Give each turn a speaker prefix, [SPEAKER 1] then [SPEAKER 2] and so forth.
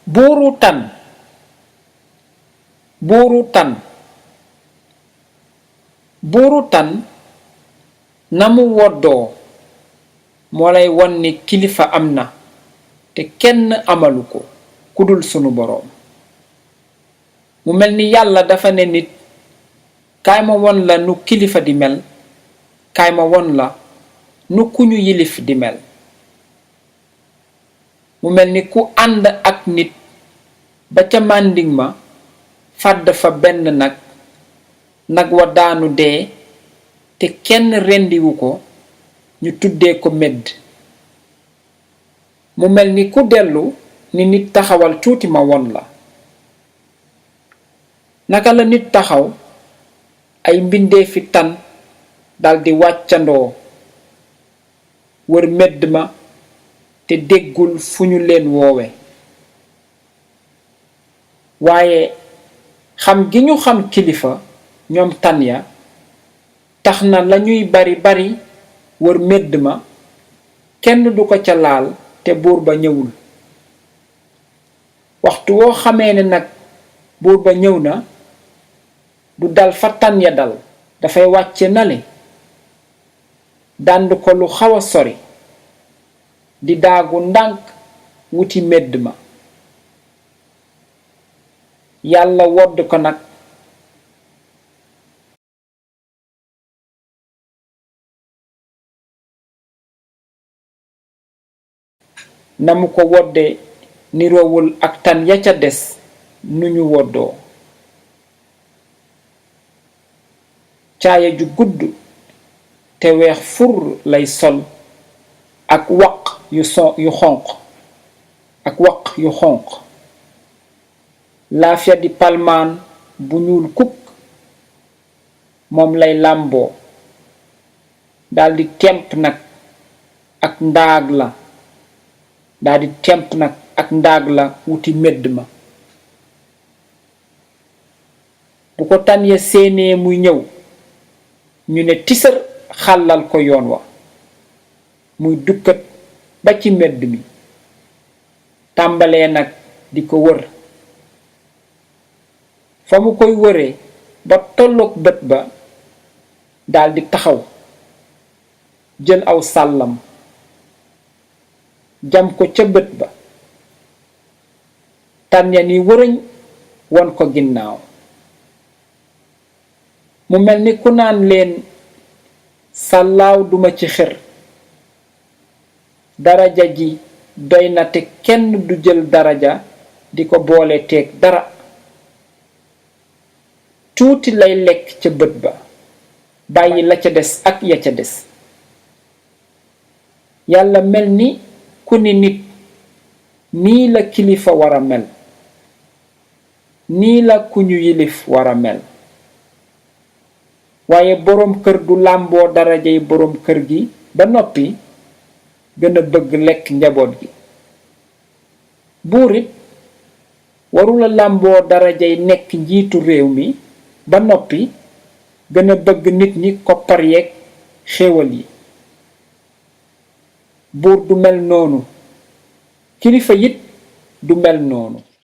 [SPEAKER 1] buuru tan buuru tan buuru tan na mu woddoo moo lay won ni kilifa am na te kenn amalu ko kudul sunu boroom. mu mel ni yàlla dafa ne nit kaay ma won la nu kilifa di mel, kaay ma won la nu ku ñu yilif di mel. mu mel ni ku ànd ak nit ba ca màndiŋ ma fàdd fa benn nag wa daanu dee te kenn rendiwu ko, ñu tuddee ko medd. mu mel ni ku dellu ni nit taxawal tuuti ma won la. naka la nit taxaw ay mbindeefi tan daldi wàccandoo wër medd ma te déggul fu ñu leen woowe. waaye xam gi ñu xam kilifa ñoom tan ya tax na lañuy bari bari wër medd ma kenn du ko ca laal te buur ba ñëwul. waxtu woo xamee ne nag buur ba ñëw na du dal fa tan ya dal, dafay wàcce nale dànd ko lu xawa sori di daagu ndànk wuti medd ma. yàlla wodd ko nag na mu ko wodde niroowul ak tan ya ca des nu ñu woddoo. caaya ju gudd te weex fur lay sol ak waq yu xonq laafya di palmaan bu ñuul kukk moom lay làmboo daldi temp nag ak ndaag la wuti medd ma. bu ko tan ya séenee muy ñëw ñu ne tisar xàllal ko yoon wa muy dukkat ba ci medd mi tàmbalee nag di ko wër. fa mu koy wëree ba tolloog bët ba daldi taxaw jël aw sàllam jam ko ca bët ba. tan ya ni wërëñ won ko ginnaaw. mu mel ni ku naan leen sàllaaw duma ci xër, daraja ji doy na te kenn du jël daraja di ko boole teeg dara. tuuti lay lekk ca bët ba bàyyi la ca des ak ya ca des. yàlla mel ni ku ni nit nii la kilifa wara mel, nii la ku ñu yilif wara mel. waaye boroom kër du làmboo darajay boroom kër gi ba noppi gën a bëgg lekk njaboot gi. buur it warula làmboo darajay nekk njiitu réew mi ba noppi gën a bëgg nit ñi koppar yeeg xéewal yi. buur du mel noonu, kilifa it du mel noonu.